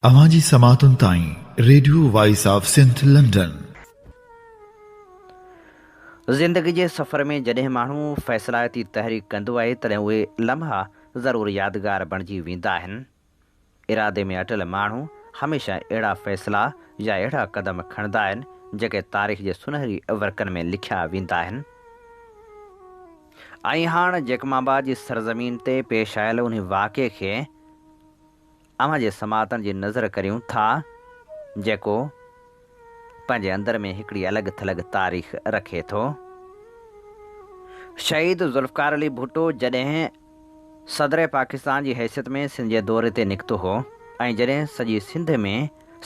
اوهان جي سماعتن تائين radio voice of Sindh London. زندگي جي سفر ۾ جڏهن ماڻهو فيصلائتي تحريڪ ڪندو آهي تڏهن اهي لمحا ضرور يادگار بڻجي ويندا آهن. ارادي ۾ اٽل ماڻهو هميشه اهڙا فيصلا يا اهڙا قدم کڻندا آهن جيڪي تاريخ جي سنهري ورقن ۾ لکيا ويندا آهن. ۽ هاڻ جيڪب آباد جي سرزمين تي پيش آيل انهي واقعي کي اوهان جي سماعتن جي نظر ڪريون ٿا، جيڪو پنهنجي اندر ۾ هڪڙي الڳ ٿلڳ تاريخ رکي ٿو. شهيد ذوالفقار علي ڀٽو جڏهن صدر پاڪستان جي حيثيت ۾ سنڌ جي دوري تي نڪتو هو ۽ جڏهن سڄي سنڌ ۾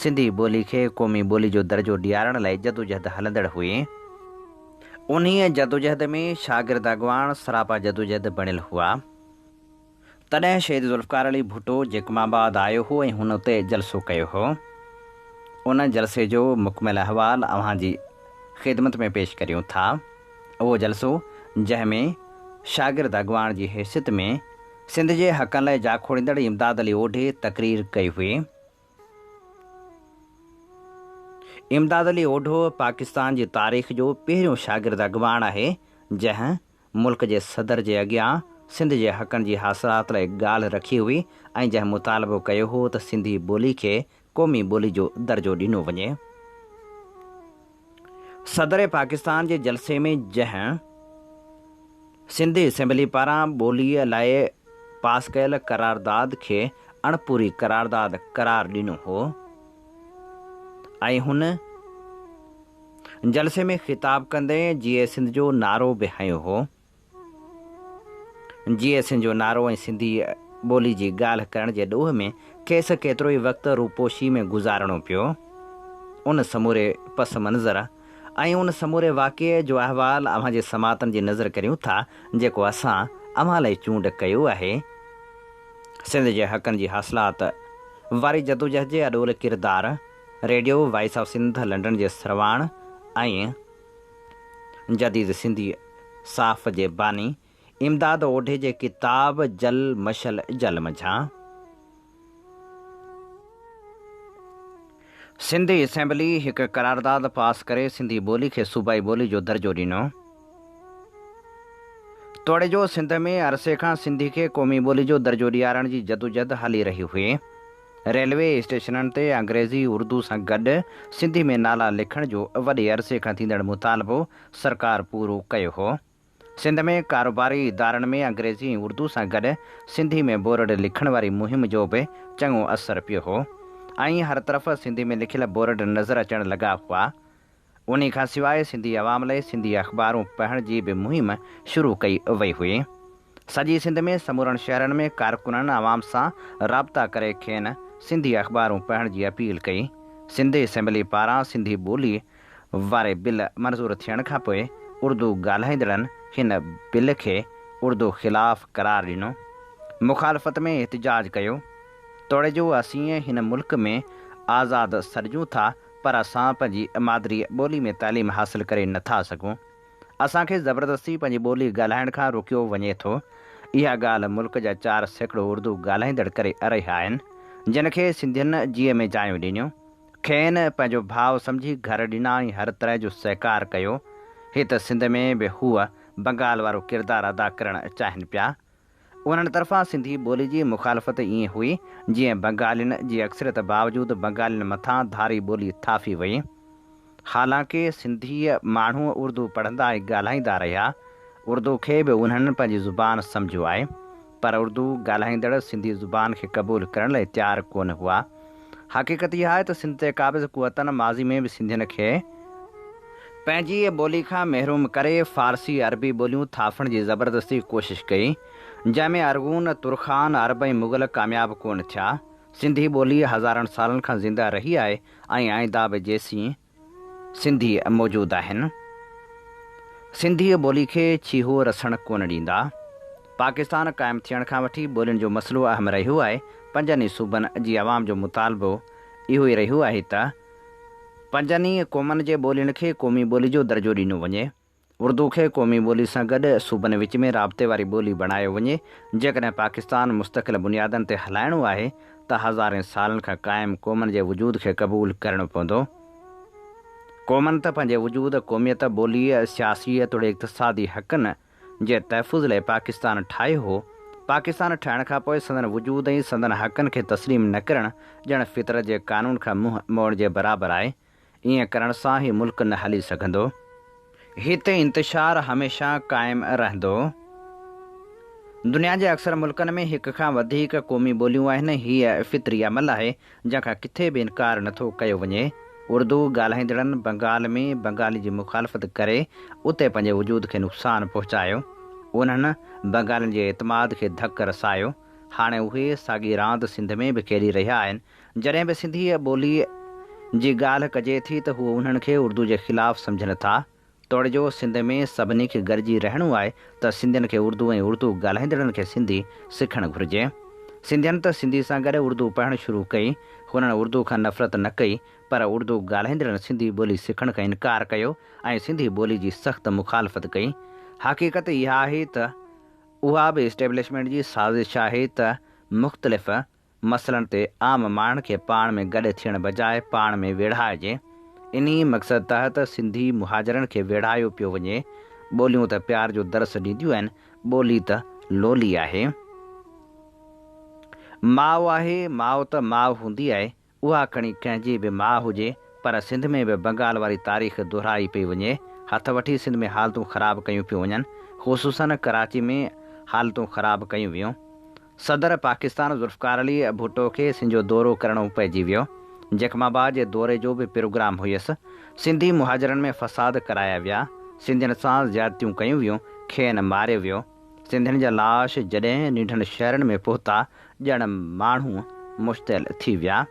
سنڌي ٻولي کي قومي ٻولي جو درجو ڏيارڻ لاء جدوجهد هلندڙ هئي، انهيء جدوجهد ۾ شاگرد اڳواڻ سراپا جدوجهد بڻيل هئا. تڏهن شهيد ذوالفقار علي ڀٽو جيڪب آباد آيو هو ۽ هن اتي جلسو ڪيو هو. ان جلسي جو مڪمل احوال اوهان جي خدمت ۾ پيش ڪريون ٿا. اهو جلسو جنهن ۾ شاگرد اڳواڻ جي حيثيت ۾ سنڌ جي حقن لاء جاکوڙيندڙ امداد علي اوڍي تقرير ڪئي هئي. امداد علي اوڍو پاڪستان جي تاريخ جو پهريون شاگرد اڳواڻ آهي جنهن ملڪ جي صدر جي اڳيان سنڌ جي حقن جي حاصلات لاء ڳالهه رکي هئي ۽ جنهن مطالبو ڪيو هو ته سنڌي ٻولي کي قومي ٻولي جو درجو ڏنو وڃي. صدر پاڪستان جي جلسي ۾ جنهن سنڌ اسيمبلي پاران ٻوليء لاء پاس ڪيل قرارداد کي اڻپوري قرارداد قرار ڏنو هو ۽ هن جلسي ۾ خطاب ڪندي جيئي سنڌ جو نعرو به هنيو هو. جيئي سنڌ جو نعرو ۽ سنڌي ٻولي جي ڳالهه ڪرڻ جي ڏوهه ۾ کيس ڪيترو ئي وقت روپوشي ۾ گذارڻو پيو. ان سموري پس منظر ۽ ان سموري واقعي جو احوال اوهان جي سماعتن جي نظر ڪريون ٿا، جيڪو اسان اوهان لاء چونڊ ڪيو آهي. سنڌ جي حقن جي حاصلات واري جدوجهد جي اڏول ڪردار، Radio voice of Sindh London جي سرواڻ ۽ جديد سنڌي صحافت جي باني امداد اوڍي جي ڪتاب جل مشعل جل منجهان سنڌ اسيمبلي هڪ قرارداد پاس ڪري سنڌي ٻولي کي صوبائي ٻولي جو درجو ڏنو. توڙي جو سنڌ ۾ عرصي کان سنڌي کي قومي ٻولي جو درجو ڏيارڻ جي جدوجھد هلي رهي هئي. ريلوي اسٽيشنن تي انگريزي، اردو سان گڏ سنڌي ۾ نالا لکڻ جو وڏي عرصي کان ٿيندڙ مطالبو سرڪار پورو ڪيو هو. سنڌ ۾ ڪاروباري ادارن ۾ انگريزي ۽ اردو سان گڏ سنڌي ۾ بورڊ لکڻ واري مهم جو به چڱو اثر پيو هو ۽ هر طرف سنڌي ۾ لکيل بورڊ نظر اچڻ لڳا هئا. انهي کان سواء سنڌي عوام لاء سنڌي اخبارون پڙهڻ جي به مهم شروع ڪئي وئي هئي. سڄي سنڌ ۾ سمورن شهرن ۾ ڪارڪنن عوام سان رابطا ڪري کين سنڌي اخبارون پڙهڻ جي اپيل ڪئي. سنڌ اسيمبلي پاران سنڌي ٻولي واري بل منظور ٿيڻ کانپوء اردو ڳالهائيندڙن هن بل کي اردو خلاف قرار ڏنو. مخالفت ۾ احتجاج ڪيو. توڙي جو اسين هن ملڪ ۾ آزاد سڏجون ٿا پر اسان پنهنجي مادري ٻولي ۾ تعليم حاصل ڪري نه ٿا سگهون. اسان کي زبردستي پنهنجي ٻولي ڳالهائڻ کان روڪيو وڃي ٿو. اها ڳالهه ملڪ جا 4% اردو ڳالهائيندڙ ڪري رهيا آهن، جن کي سنڌين جيء ۾ جايون ڏنيون. کين پنهنجو ڀاء سمجهي گهر ڏنا ۽ هر طرح جو سهڪار ڪيو. هت سنڌ ۾ به هو بنگال وارو ڪردار ادا ڪرڻ چاهين پيا. انهن طرفان سنڌي ٻولي جي مخالفت ائين هئي، جيئن بنگالين جي اڪثريت باوجود بنگالين مٿان ڌاري ٻولي ٿاڦي وئي. حالانڪه سنڌي ماڻهو اردو پڙهندا ۽ ڳالهائيندا رهيا. اردو کي به انهن پنهنجي زبان سمجهيو آهي. پر اردو ڳالهائيندڙ سنڌي زبان کي قبول ڪرڻ لاء تيار ڪونه هئا. حقيقت اها آهي ته سنڌ تي قابض قوتن ماضي ۾ به سنڌين کي پنهنجي ٻولي کان محروم ڪري فارسي عربي ٻوليون ٿاڦڻ جي زبردستي ڪوشش ڪئي، جنهن ۾ ارغون، ترخان، عرب ۽ مغل ڪامياب ڪونه ٿيا. سنڌي ٻولي هزارن سالن کان زنده رهي آهي ۽ آئنده به جيسين سنڌي موجود آهن، سنڌي ٻولي کي ڇيهو رسڻ ڪونه ڏيندا. پاڪستان قائم ٿيڻ کان وٺي ٻولين جو مسئلو اهم رهيو آهي، پنجن ئي صوبن جي عوام جو مطالبو اهو ئي رهيو آهي ته، پنجن ئي قومن جي ٻولين کي قومي ٻولي جو درجو ڏنو وڃي. اردو کي قومي ٻولي سان گڏ صوبن وچ ۾ رابطي واري ٻولي بڻايو وڃي. جيڪڏهن پاڪستان مستقل بنيادن تي هلائڻو آهي ته هزارين سالن کان قائم قومن جي وجود کي قبول ڪرڻو پوندو. قومن ته پنهنجي وجود، قوميت، ٻوليء، سياسي توڙي اقتصادي حقن جي تحفظ لئه پاڪستان ٺاهيو هو. پاڪستان ٺهڻ کان پوء سندن وجود ۽ سندن حقن کي تسليم نه ڪرڻ ڄڻ فطرت جي قانون کان منهن موڙڻ جي برابر آهي. ائين ڪرڻ سان هي ملڪ نه هلي سگهندو. هتي انتشار هميشه قائم رهندو. دنيا جي اڪثر ملڪن ۾ هڪ کان وڌيڪ قومي ٻوليون آهن. هيء فطري عمل آهي، جنهن کان ڪٿي به انڪار نه ٿو ڪيو وڃي. اردو ڳالهائيندڙن بنگال ۾ بنگالي جي مخالفت ڪري اتي پنهنجي وجود کي نقصان پهچايو. انهن بنگالين جي اعتماد کي ڌڪ رسايو. هاڻي اهي ساڳي راند سنڌ ۾ به کيڏي رهيا آهن. جڏهن به سنڌي ٻوليء جي ڳالهه ڪجي ٿي ته هو انهن کي اردو جي خلاف سمجهن ٿا. توڙي جو سنڌ ۾ سڀني کي گڏجي رهڻو آهي ته سنڌين کي اردو ۽ اردو ڳالهائيندڙن کي سنڌي سکڻ گهرجي. سنڌين ته سنڌي سان گڏ اردو پڙهڻ شروع ڪئي. هنن اردو کان نفرت نه ڪئي پر اردو ڳالهائيندڙن سنڌي ٻولي سکڻ کان انڪار ڪيو ۽ سنڌي ٻولي جي سخت مخالفت ڪئي. حقيقت اها آهي ته اها به اسٽيبلشمينٽ جي سازش آهي ته مختلف مسئلن تي عام ماڻهن کي پاڻ ۾ گڏ ٿيڻ بجاء پاڻ ۾ ويڙهائجي. انهي مقصد تحت سنڌي مهاجرن کي ويڙهايو پيو وڃي. ٻوليون ته پيار جو درس ڏينديون آهن، ٻولي ته لولي آهي. ماء آهي، ماء ته ماء هوندي آهي. اها کڻي ڪنهن جي به ماء هجي، پر سنڌ ۾ به بنگال واري تاريخ دهرائي پئي وڃي. هٿ وٺي سنڌ ۾ حالتون خراب ڪيون پيون وڃن. خصوصاً ڪراچي ۾ حالتون خراب ڪيون ويون. صدر پاڪستان ذوالفقار علي ڀٽو کي سنڌ جو دورو ڪرڻو پئجي ويو. جيڪب آباد جي دوري جو به پروگرام هيس. سنڌي مهاجرن ۾ فساد ڪرايا ويا. سنڌين سان زيادتيون ڪيون ويون، کين ماريو ويو. سنڌين جا لاش جڏهن ننڍن شهرن ۾ پهتا ڄڻ ماڻهو مشتعل ٿي ويا.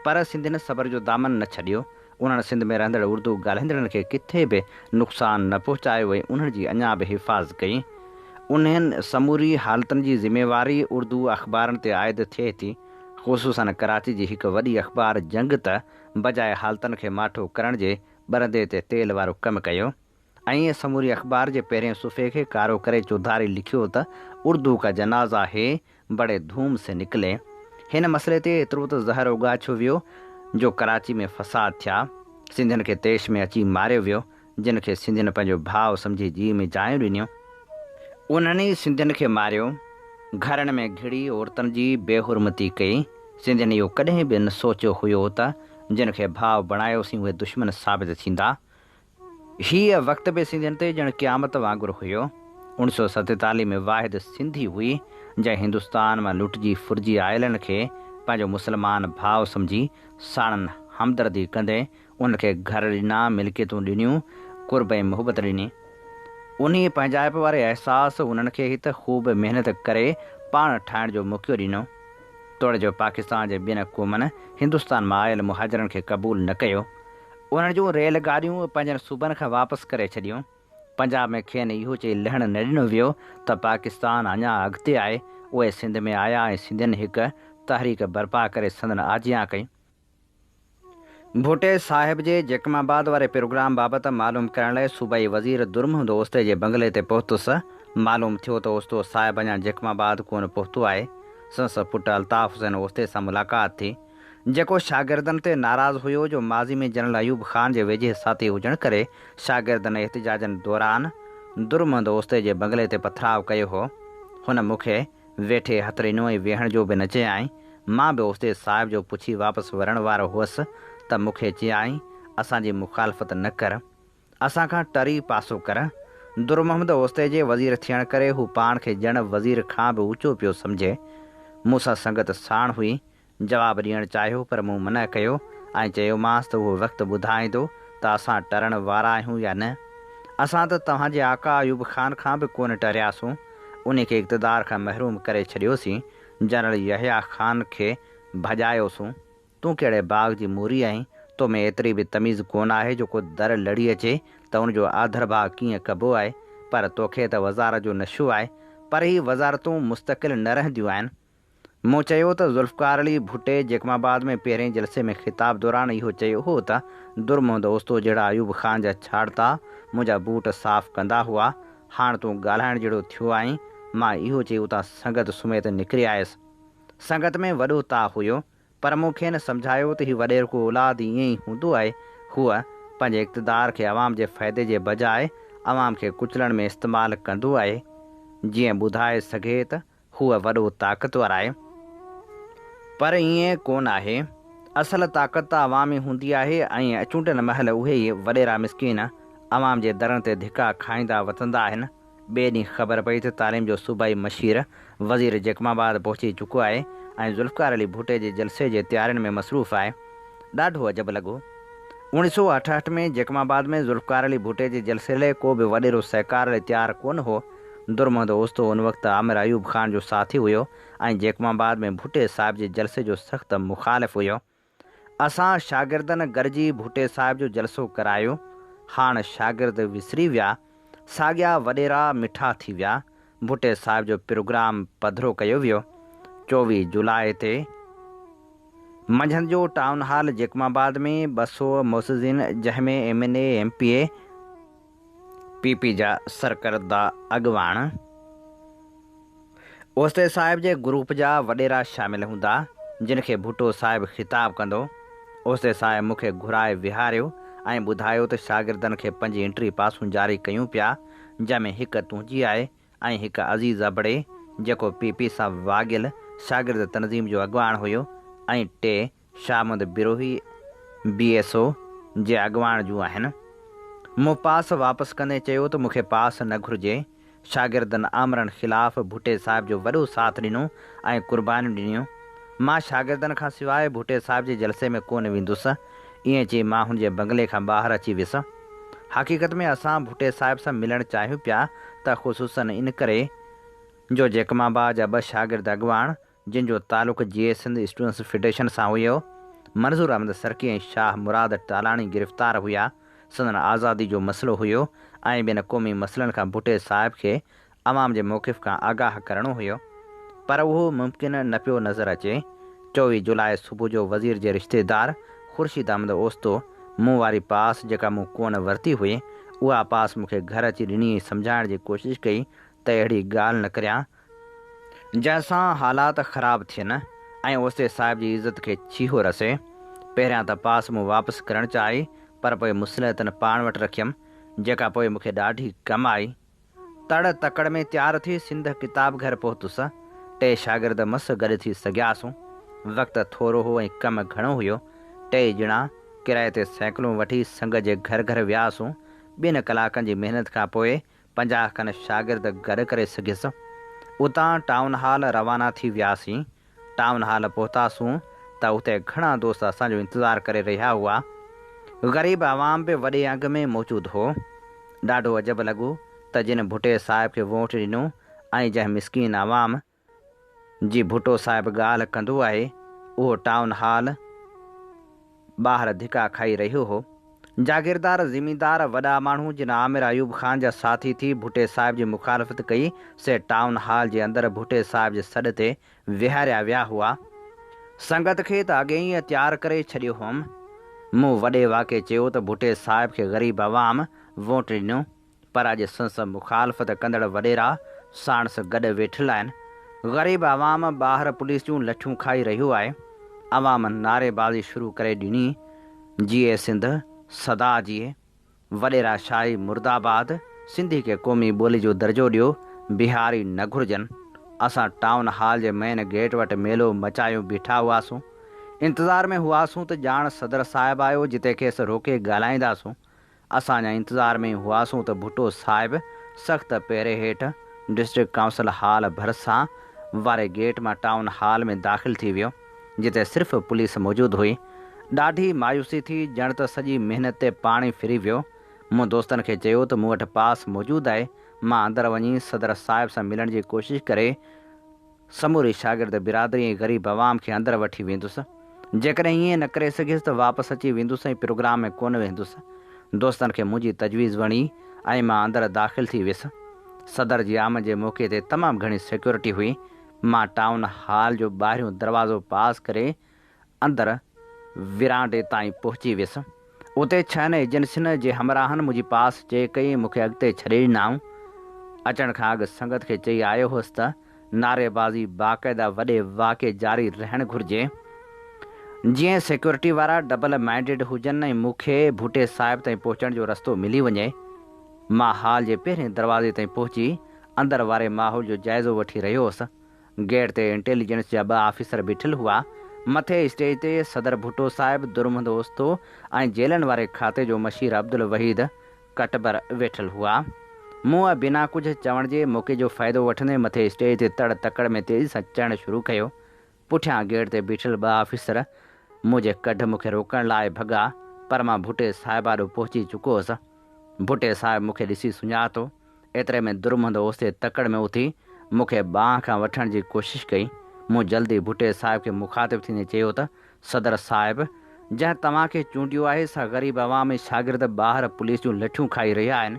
پر سنڌين صبر جو دامن نه ڇڏيو. انهن سنڌ ۾ رهندڙ اردو ڳالهائيندڙن کي ڪٿي به نقصان نه پهچايو ۽ انهن جي اڃا به حفاظت ڪئي. انهن سموري حالتن جي ذميواري اردو اخبارن تي عائد ٿئي ٿي. خصوصاً ڪراچي جي هڪ وڏي اخبار جنگ ته بجاء حالتن کي ماٺو ڪرڻ جي ٻرندي تي تيل وارو ڪم ڪيو. ۽ سموري اخبار جي پهرين صفحي کي ڪارو ڪري چوڌاري لکيو ته اردو ڪا جنازه هي بڙي ڌوم سي نڪلي. هن مسئلي تي ايترو ته زهر اوڳاڇيو ويو جو ڪراچي ۾ فساد ٿيا. سنڌين کي طيش ۾ اچي ماريو ويو، جن کي سنڌين پنهنجو ڀاء سمجهي جيء ۾ جايون ڏنيون. انهن ئي سنڌين کي ماريو، گهرن ۾ گهڙي عورتن جي بي حرمتي ڪئي. سنڌين اهو ڪڏهن به نه سوچيو هيو ته جن کي ڀاء بڻايوسين اهي دشمن ثابت ٿيندا. هيء وقت به سنڌين تي ڄڻ قيامت وانگر هيو. اڻ سؤ 47 ۾ واحد سنڌي هئي، جنهن هندستان مان لٽجي ڦرجي آيلن کي پنهنجو مسلمان ڀاء سمجهي ساڻن همدردي ڪندي انهن کي گهر ڏنا، ملڪيتون ڏنيون، قرب ۽ محبت ڏني. انهيء پنهنجائپ واري احساس انهن کي هت خوب محنت ڪري پاڻ ٺاهڻ جو موقعو ڏنو. توڙي جو پاڪستان جي ٻين قومن هندستان مان آيل مهاجرن کي قبول نه ڪيو. انهن جون ريل گاڏيون پنهنجن صوبن کان واپس ڪري ڇڏيون. پنجاب ۾ کين اهو چئي لهڻ نه ڏنو ويو ته پاڪستان اڃا اڳتي آهي. اهي سنڌ ۾ آيا ۽ سنڌين هڪ تحريڪ برپا ڪري سندن آجيان ڪئي. ڀٽي صاحب جي جيڪب آباد واري پروگرام بابت معلوم ڪرڻ لاء صوبائي وزير درمحمد اوستي جي بنگلي تي پهتس. معلوم ٿيو ته اوستو صاحب اڃا جيڪب آباد ڪونه پهتو آهي. سندس پٽ الطاف حسين اوستي سان ملاقات ٿي. جيڪو شاگردن تي ناراض هيو جو ماضي ۾ جنرل ايوب خان جي ويجهي ساٿي هجڻ ڪري شاگردن احتجاجن دوران درمحمد اوستي جي بنگلي تي پٿراء ڪيو هو. هن مون کي ويٺي هٿ ڏنو ۽ ويهڻ جو به نه چيائين. مان به اوستي صاحب جو پڇي واپس ورڻ وارو هئس ته مون کي چيائين، اسان جي مخالفت نه ڪر. اسان کان ٽري پاسو ڪر. در محمد اوستي جي وزير ٿيڻ ڪري هو پاڻ کي ڄڻ وزير کان به اوچو پيو سمجهي. مون سان سنگت ساڻ هئي. جواب ڏيڻ چاهيو پر مون منع ڪيو ۽ چيومانس ته اهو وقت ٻڌائيندو ته اسان ٽرڻ وارا آهيون يا نه. اسان ته توهان جي آقا ايوب خان کان به ڪونه ٽرياسون. انهي کي اقتدار کان محروم ڪري ڇڏيوسين. جنرل يحيٰ خان کي ڀڄايوسون. تون ڪهڙي باغ جي موري آهين، تو ۾ ايتري به تميز ڪونه آهي جو ڪو در لڙي اچي ته ان جو آڌرڀاء ڪيئن ڪبو آهي، پر توکي ته وزارت جو نشو آهي، پر هي وزارتون مستقل نه رهنديون آهن. مون چيو ته ذوالفقار علي ڀٽي جيڪب آباد ۾ پهرئين جلسي ۾ خطاب دوران اهو چيو هو ته در محمد اوستو جهڙا ايوب خان جا ڇاڙتا منهنجا بوٽ صاف ڪندا هئا، هاڻ تون ڳالهائڻ جهڙو ٿيو آهين، مان اهو چئي اتان سنگت سميت نڪري آيس. سنگت ۾ وڏو تاء هيو، پر مون کين سمجهايو ته هي وڏيرڪو اولاد ائين ئي هوندو آهي، هو پنهنجي اقتدار کي عوام جي فائدي جي بجاء عوام کي ڪچلڻ ۾ استعمال ڪندو آهي، جيئن ٻڌائي سگهي ته هو وڏو طاقتور آهي. پر ائين ڪونه آهي. اصل طاقت ته عوامي هوندي آهي ۽ چونڊن مهل اهي ئي وڏيرا مسڪين عوام جي درن تي ڌڪا کائيندا وتندا آهن. ٻئي ڏينهن خبر پئي ته تعليم جو صوبائي مشير وزير جيڪب آباد پهچي چڪو آهي ۽ ذوالفقار علي ڀٽي جي جلسي جي تيارين ۾ مصروف آهي. ڏاڍو عجب لڳو. اوڻيھ سو اٺهٺ ۾ جيڪب آباد ۾ ذوالفقار علي ڀٽي جي جلسي لئه ڪو به وڏيرو سهڪار لئه تيار ڪونه هو. درمحمد اوستو ان وقت آمر ايوب خان جو ساٿي هيو ۽ جيڪب آباد ۾ ڀٽي صاحب جي جلسي جو سخت مخالف هيو. اسان شاگردن گڏجي ڀٽي صاحب جو جلسو ڪرايو. هاڻ شاگرد وسري ويا. ساڳيا وڏيرا مٺا ٿي ويا. ڀٽي صاحب جو پروگرام پڌرو ڪيو ويو. 24 جولاء تي منجهند جو ٽائون هال جيڪب آباد ۾ 200 معززين جنهن ۾ M N A, M P A, P P جا سرڪرده اڳواڻ، اوستي صاحب جي گروپ جا وڏيرا شامل هوندا، جن کي ڀٽو صاحب خطاب ڪندو. اوستي صاحب مون کي گهرائي ويهاريو ۽ ٻڌايو ته شاگردن کي پنج انٽري پاسون جاري ڪيون پيا، جنهن ۾ هڪ تنهنجي آهي ۽ هڪ عزيز ابڙي، جيڪو پي پي سان واڳيل شاگرد تنظيم جو اڳواڻ هيو ۽ ٽي Shah Muhammad Brohi, B S O, جي اڳواڻ جون آهن. مون پاس واپس ڪندي چيو ته مون کي پاس نه گهرجي. شاگردن آمرن خلاف ڀٽي صاحب جو وڏو ساٿ ڏنو ۽ قربانيون ڏنيون. مان شاگردن کان سواء ڀٽي صاحب جي جلسي ۾ ڪونه ويندس. ائين چئي مان هن جي بنگلي کان ٻاهر اچي ويس. حقيقت ۾ اسان ڀٽي صاحب سان ملڻ چاهيون پيا ته خصوصاً ان ڪري جو جيڪب آباد جا ٻه شاگرد اڳواڻ جن جو تعلق جيئي سنڌ اسٽوڊنٽس فيڊريشن سان هيو، منظور احمد سرڪي ۽ شاهه مراد ٽالاڻي گرفتار هيا، سندن آزادي جو مسئلو هيو ۽ ٻين قومي مسئلن کان ڀٽي صاحب کي عوام جي موقف کان آگاهه ڪرڻو هيو. پر اهو ممڪن نه پيو نظر اچي. 24 جولاء صبح جو وزير جي رشتيدار خورشيد احمد اوستو مون واري پاس جيڪا مون ڪونه ورتي هئي، اها پاس مون کي گهر اچي ڏني ۽ سمجهائڻ جي ڪوشش ڪئي ته اهڙي ڳالهه نه ڪريان، جنهن سان حالات خراب ٿين ۽ اوستي صاحب جي عزت کي ڇيهو رسي. پهريان ته پاس مون واپس ڪرڻ چاهي، پر پوء مصلحتن پاڻ وٽ رکيم، جيڪا پوء مون کي ڏاڍي ڪم آئي. تڙ تڪڙ ۾ تيار ٿي سنڌ ڪتاب گهر پهتس. ٽي شاگرد مس گڏ ٿي سگهياسون. وقت ٿورو هو ۽ ڪم گهڻو هيو. ٽيئي ڄڻا ڪرائي تي سائيڪلون وٺي سنگ جي گهر گهر وياسون. ٻن ڪلاڪن جي محنت کان پوء 50 کن شاگرد گڏ ڪري سگهيس. اتان ٽائون هال روانا ٿي وياسين. ٽائون هال پهتاسون ته اتي گهڻا دوست اسان جو انتظار ڪري رهيا هئا. غريب عوام به وڏي انگ ۾ موجود هو. ڏاڍو عجب لڳو ته جن ڀٽي صاحب کي ووٽ ڏنو ۽ جنهن مسڪين عوام جي ڀٽو صاحب ڳالهه ڪندو آهي، اهو ٽائون هال ٻاهر ڌڪا کائي رهيو هو. جاگيردار، زميندار، وڏا ماڻهو جن آمر ايوب خان جا ساٿي ٿي ڀٽي صاحب جي مخالفت ڪئي، سي ٽائون هال جي اندر ڀٽي صاحب جي سڏ تي ويهاريا ويا هئا. سنگت کي ته اڳي ئي تيار ڪري ڇڏيو هئم. مون وڏي واڪي چيو ته ڀٽي صاحب کي غريب عوام ووٽ ڏنو. پر اڄ سنس مخالفت ڪندڙ وڏيرا ساڻس گڏ ويٺل آهن. غريب عوام ٻاهر پوليس جون لٺيون کائي رهيو آهي. عوام نعري بازي شروع ڪري ڏني. جيئي سنڌ، سدا جيئي. وڏيرا شاهي مرده آباد، سنڌي کي قومي ٻولي جو درجو ڏيو، بهاري نه گهرجن. اسان ٽائون هال جي مين گيٽ وٽ ميلو مچايون بيٺا هئاسون. انتظار ۾ هئاسون ته ڄاڻ صدر صاحب آيو جتي کيس روڪي ڳالهائينداسون. اسان اڃا انتظار ۾ ئي هئاسون ته ڀٽو صاحب سخت پهري هيٺ ڊسٽرڪٽ ڪائونسل هال ڀرسان واري گيٽ مان ٽائون هال ۾ داخل ٿي ويو، جتي صرف پوليس موجود هئي. ڏاڍي مايوسي ٿي، ڄڻ ته سڄي محنت تي پاڻي ڦري ويو. مون دوستن کي چيو ته مون وٽ پاس موجود آهي، مان اندر وڃي صدر صاحب سان ملڻ جي ڪوشش ڪري سموري شاگرد برادري ۽ غريب عوام کي اندر وٺي ويندس. جيڪڏهن ائين نه ڪري سگهيس ته واپس اچي ويندس ۽ پروگرام ۾ ڪونه ويهندس. دوستن کي منهنجي تجويز وڻي ۽ مان اندر داخل ٿي ويس. صدر جي آمد جي موقعي تي تمام گهڻي سيڪيورٽي هئي. مان ٽائون هال جو ٻاهريون دروازو پاس ڪري اندر ورانڊي تائين پهچي ويس. اتي ڇهن ايجنسين جي همراهن منهنجي پاس چيڪ ڪئي ۽ مون کي اڳتي ڇڏي ڏنائون. اچڻ کان اڳ سنگت کي چئي آيو هوس ته نعريبازي باقاعده وڏي واڪي جاري رهڻ گهرجي. جيئن سيڪيورٽي وارا ڊبل مائنڊيڊ هجن ۽ مون کي ڀٽي صاحب تائين پهچڻ جو رستو ملي وڃي. مان هال جي پهرين دروازي تائين پهچي اندر واري ماحول جو جائزو وٺي رهيو هوس. گيٽ تي انٽيليجنس جا ٻه آفيسر بيٺل هئا. مٿي اسٽيج تي صدر ڀٽو صاحب، درمحمد اوستو ۽ جيلن واري کاتي جو مشير عبدالوحيد ڪٽبر ويٺل هئا. مون بنا ڪجهه چوڻ جي موقعي جو فائدو وٺندي مٿي اسٽيج تي تڙ تڪڙ ۾ تيزي سان چڙهڻ شروع ڪيو. پٺيان گيٽ تي بيٺل ٻه آفيسر منهنجي ڪڍ مون کي روڪڻ لاء ڀڳا، پر مان ڀٽي صاحب آڏو پهچي چڪو هوس. ڀٽي صاحب مون کي ڏسي سڃاتو. ايتري ۾ درمحمد اوستي تڪڙ ۾ اٿي مون کي ٻانهن کان وٺڻ جي ڪوشش ڪئي. مون جلدي ڀٽي صاحب کي مخاطب ٿيندي چيو ته، صدر صاحب! جنهن توهان کي چونڊيو آهي سا غريب عوام ۽ شاگرد ٻاهر پوليس جون لٺيون کائي رهيا آهن.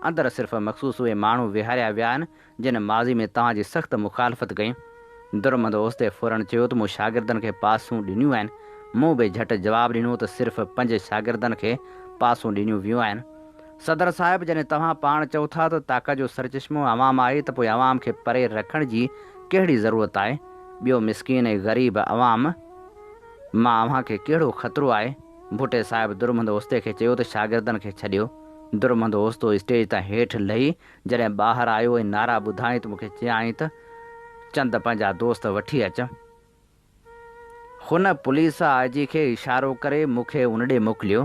اندر صرف مخصوص اهي ماڻهو ويهاريا ويا آهن جن ماضي ۾ توهان جي سخت مخالفت ڪئي. درمحمد اوستي فورن چيو ته مون شاگردن کي پاسون ڏنيون آهن. مون به جهٽ جواب ڏنو ته صرف پنج شاگردن کي پاسون ڏنيون ويون آهن. صدر صاحب جڏهن توهان پاڻ چئو ٿا ته طاقت جو سرچشمو عوام آهي ته پوء عوام کي پري رکڻ جي ڪهڙي ضرورت آهي؟ ٻيو مسڪين ۽ غريب عوام مان اوهان کي ڪهڙو خطرو آهي؟ ڀٽي صاحب درمحمد اوستي کي چيو ته شاگردن کي ڇڏيو. درمحمد اوستو اسٽيج تان هيٺ لهي جڏهن ٻاهر آيو ۽ نعرا ٻڌائين ته مون کي چيائين ته چند پنهنجا دوست وٺي اچ. هن پوليس آء جي کي اشارو ڪري مون کي ان ڏي موڪليو.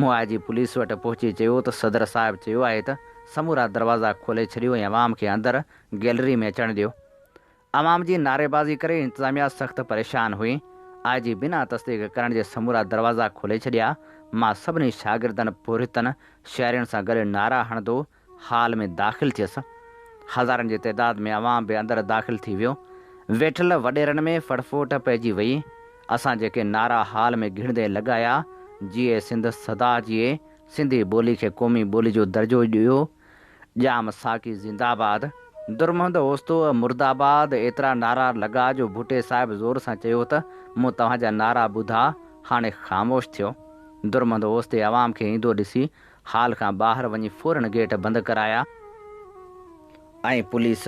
مون آء جي پوليس وٽ پهچي چيو ته صدر صاحب چيو آهي ته سمورا دروازا کولي ڇڏيو ۽ عوام کي اندر گيلري ۾ اچڻ ڏيو. عوام جي نعريبازي ڪري انتظاميا سخت پريشان هئي. آء جي بنا تصديق ڪرڻ جي سمورا دروازا کولي ڇڏيا. مان سڀني شاگردن، پورهيتن، شهرين سان گڏ نعرا هڻندو هال ۾ داخل ٿيس. هزارن جي تعداد ۾ عوام به اندر داخل ٿي ويو. ويٺل وڏيرن ۾ ڦڙڦوٽ پئجي وئي. اسان جيڪي نعرا هال ۾ گهڙندي لڳايا، جيئي سنڌ سدا جيئي، سنڌي ٻولي کي قومي ٻولي جو درجو ڏيو، ڄام ساقي زنده آباد، درمحمد اوستو مرده آباد ايترا نعرا لڳا جو ڀٽي صاحب زور سان چيو ته مون توهان جا نعرا ٻڌا، هاڻي خاموش ٿيو. درمحمد اوستي عوام کي ايندو ڏسي هال کان ٻاهر وڃي فورن گيٽ بند ڪرايا ۽ پوليس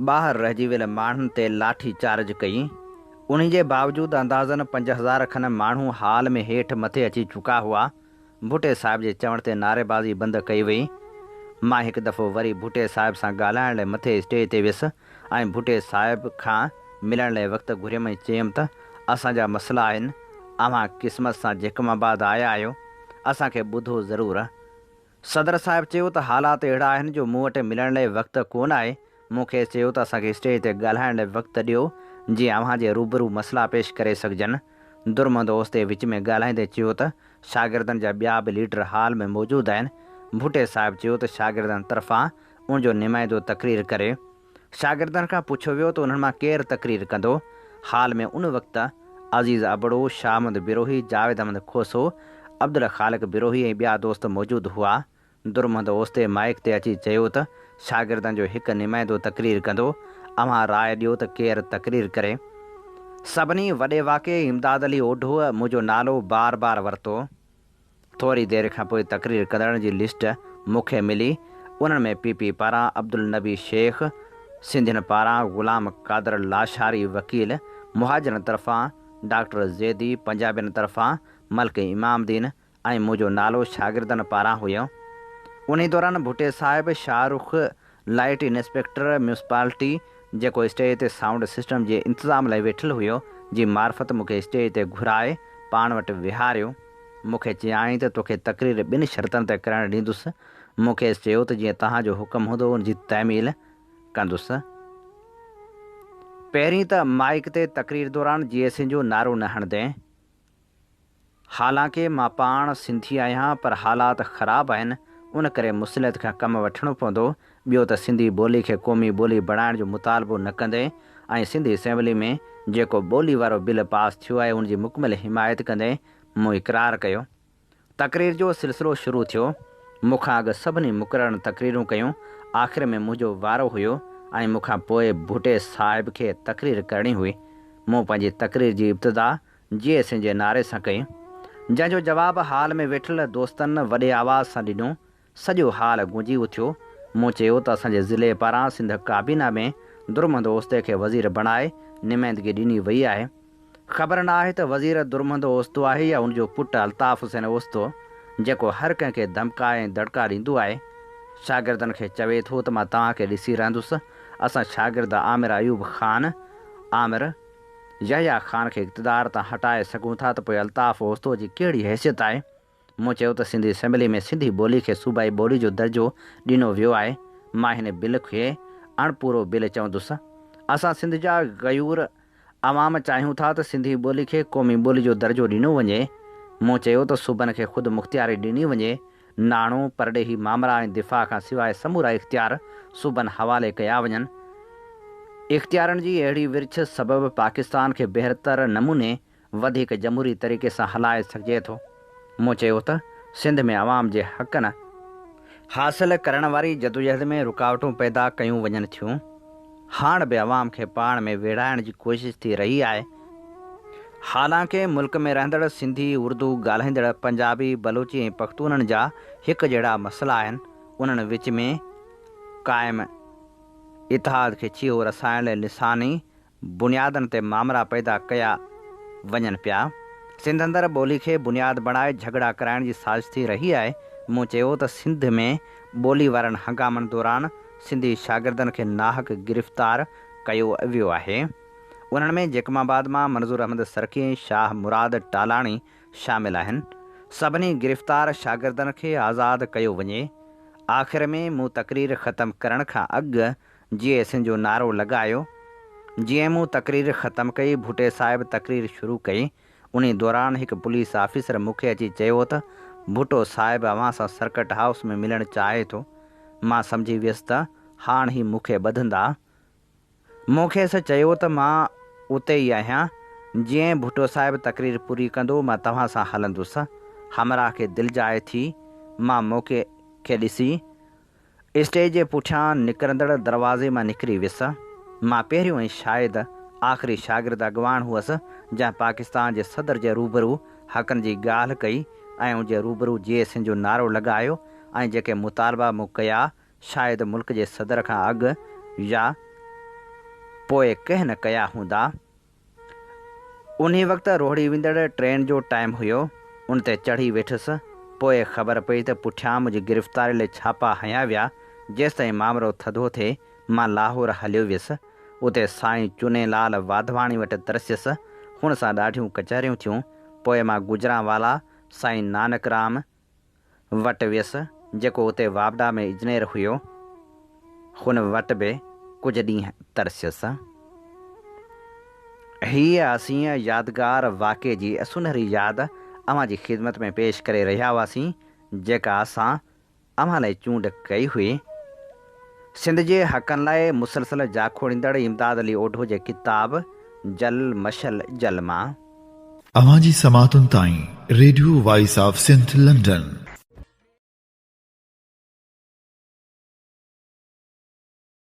ٻاهر رهجي ويل ماڻهن تي لاٺي چارج ڪئي. انهي جي باوجود اندازن 5000 کن ماڻهو هال ۾ هيٺ مٿي اچي چڪا هئا. ڀٽي صاحب جي چوڻ تي نعريبازي بند ڪئي وئي. مان هڪ دفعو وري ڀٽي صاحب سان ڳالهائڻ لاء مٿي اسٽيج تي ويس ۽ ڀٽي صاحب کان ملڻ لاء وقت گهريم ۽ چيم ته اسان جا مسئلا آهن، اوهان قسمت سان جيڪب آباد آيا آهيو، اسان کي ٻڌو ضرور. صدر صاحب چيو ته حالات اهڙا آهن جو مون وٽ ملڻ لاء وقت ڪونه آهي. مون کيس چيو ته اسان کي اسٽيج تي ڳالهائڻ لاء وقت ڏيو جيئن اوهان جي روبرو مسئلا پيش ڪري سگهجن. درمحمد اوستي وچ ۾ ڳالهائيندي چيو ته شاگردن جا ٻيا به ليڊر هال ۾ موجود آهن. ڀٽي صاحب چيو ته شاگردن طرفان ان جو نمائندو تقرير ڪري. شاگردن کان پڇيو ويو ته انهن مان ڪير تقرير ڪندو؟ هال ۾ ان وقت عزيز ابڙو، شاهه محمد بروهي، جاويد احمد کوسو، عبدالخالق بروهي ۽ ٻيا دوست موجود هئا. درمحمد اوستي مائيڪ تي اچي چيو ته شاگردن جو هڪ نمائندو تقرير ڪندو، اوهان راء ڏيو ته ڪير تقرير ڪري. سڀني وڏي واڪي امداد علي اوڍوء منهنجو نالو بار بار ورتو. ٿوري دير کان پوء تقرير ڪندڙن جي لسٽ مون کي ملي، انهن ۾ پي پي پاران عبدالنبي شيخ، سنڌين پاران غلام قادر لاشاري وڪيل، مهاجرن طرفان ڊاڪٽر زيدي، پنجابين طرفان ملڪ امام الدين ۽ منهنجو نالو شاگردن پاران هيو. انهي دوران ڀٽي صاحب شاهه رخ لائيٽ انسپيڪٽر ميونسپالٽي جيڪو اسٽيج تي سائونڊ سسٽم جي انتظام لاء ويٺل هيو، جي معرفت مون کي اسٽيج تي گهرائي پاڻ وٽ ويهاريو. مون کي چيائين ته توکي تقرير ٻن شرطن تي ڪرڻ ڏيندس. مون کيس چيو ته جيئن توهان جو حڪم هوندو ان جي تعميل ڪندس. پهرين ته مائيڪ تي تقرير دوران جي ايس اين جو نعرو نه هڻندين. حالانڪه مان پاڻ سنڌي آهيان پر حالات خراب آهن ان ڪري مصلحت کان ڪم وٺڻو پوندو، ٻيو ته سنڌي ٻولي کي قومي ٻولي بڻائڻ جو مطالبو نه ڪندين ۽ سنڌي اسيمبلي ۾ جيڪو ٻولي وارو بل پاس ٿيو آهي ان جي مڪمل حمايت ڪندين مون اقرار ڪيو. تقرير جو سلسلو شروع ٿيو. مون کان اڳ سڀني مقررن تقريرون ڪيون. آخر ۾ منهنجو وارو هيو ۽ مون کان پوء ڀٽي صاحب کي تقرير ڪرڻي هئي. مون پنهنجي تقرير جي ابتدا جيئي سنڌ جي نعري سان ڪئي. جنهن جو جواب هال ۾ ويٺل دوستن وڏي آواز سان ڏنو. سڄو هال گونجي اٿيو. مون چيو ته اسان جي ضلعي پاران سنڌ ڪابينا ۾ درمحمد اوستي کي وزير بڻائي نمائندگي ڏني وئي آهي. خبر نه آهي ته وزير درمحمد اوستو آهي يا ان جو پٽ الطاف حسين اوستو جيڪو هر ڪنهن کي ڌمڪائي ۽ دڙڪا ڏيندو آهي. شاگردن کي چوي ٿو ته مان توهان کي ڏسي رهندس. اسان شاگرد آمر ايوب خان، آمر يحيٰ خان کي اقتدار تان هٽائي سگهون ٿا ته پوء الطاف اوستو جي ڪهڙي حيثيت آهي؟ مون چيو ته سنڌ اسيمبلي ۾ سنڌي ٻولي کي صوبائي ٻولي جو درجو ڏنو ويو آهي، مان هن بل کي اڻپورو بل چوندس. اسان سنڌ جا غيور عوام چاهيون ٿا ته سنڌي ٻولي کي قومي ٻولي جو درجو ڏنو وڃي. مون چيو ته صوبن کي خود مختياري ڏني وڃي، ناڻو، پرڏيهي مامرا ۽ دفاع کان سواء سمورا اختيار صوبن حوالي ڪيا وڃن. اختيارن جي اهڙي ورڇ سبب پاڪستان کي بهتر نموني وڌيڪ جمهوري طريقي سان هلائي سگهجي ٿو. مون چيو ته سنڌ ۾ عوام جي حقن حاصل ڪرڻ واري جدوجهد ۾ رڪاوٽون پيدا ڪيون وڃن ٿيون. هاڻ به عوام کي پاڻ ۾ ويڙهائڻ جي ڪوشش ٿي رهي آهي. حالانڪه ملڪ ۾ رهندڙ سنڌي، اردو ڳالهائيندڙ، پنجابي، بلوچي ۽ پختونن جا هڪ جهڙا مسئلا آهن، انهن وچ ۾ قائم اتحاد کي ڇيهو رسائڻ لاء لساني بنيادن تي مامرا پيدا ڪيا وڃن پيا. سنڌ اندر ٻولي کي بنياد بڻائي جهڳڙا ڪرائڻ جي سازش ٿي رهي آهي. مون چيو ته سنڌ ۾ ٻولي وارن هنگامن دوران سنڌي شاگردن کي ناحق گرفتار ڪيو ويو آهي. انهن ۾ جيڪب آباد مان منظور احمد سرڪي ۽ شاهه مراد ٽالاڻي شامل آهن. سڀني گرفتار شاگردن کي آزاد ڪيو وڃي. آخر ۾ مون تقرير ختم ڪرڻ کان اڳ جيئي سنڌ جو نعرو لڳايو. جيئن مون تقرير ختم ڪئي، ڀٽي صاحب تقرير شروع ڪئي. انهي دوران هڪ پوليس آفيسر مون کي اچي چيو ته ڀٽو صاحب اوهان سان سرڪٽ هائوس ۾ ملڻ چاهي ٿو. مان سمجهي ويس ته هاڻ هي مون کي ٻڌندا. مون کيس چيو ته مان اتي ئي آهيان. جيئن ڀٽو صاحب تقرير پوري ڪندو مان توهان سان هلندس. همراهه کي دلجاء ٿي. مان موقعي کي ڏسي اسٽيج جي پٺيان نڪرندڙ دروازي مان نڪري ويس. مان پهريون ۽ شايد آخري شاگرد اڳواڻ هئس، جنهن پاڪستان جي صدر جي روبرو حقن جي ڳالهه ڪئي ۽ ان جي روبرو جيئي سنڌ جو نعرو لڳايو ۽ جيڪي مطالبا مون ڪيا، شايد ملڪ جي صدر کان اڳ يا پوء ڪنهن نه ڪيا هوندا. انهي وقت روهڙي ويندڙ ٽرين جو ٽائيم هيو، ان تي چڙهي ويٺس، پوء خبر پئي ته پٺيان منهنجي گرفتاري لئي ڇاپا هنيا ويا، جيستائين مامرو ٿڌو ٿئي، مان لاهور هليو ويس، اتي سائين چني لال واڌواڻي وٽ ترسيس، هن سان ڏاڍيون ڪچهريون ٿيون، پوء مان گجرانوالا سائين نانڪ رام وٽ ويس، جيڪو اتي واپڊا ۾ اجنير هيو. هن وٽ به ڪجهه ڏينهن ترسيس. هيء اسين يادگار واقعي جي سونهري ياد اوهان جي خدمت ۾ پيش ڪري رهيا هئاسين، جيڪا اسان اوهان لاء چونڊ ڪئي هئي. سنڌ جي حقن لاء مسلسل جاکوڙيندڙ امداد علي اوڍو جي ڪتاب جل مشعل جل مان. اوهان جي سماعتن تائين radio voice of Sindh London.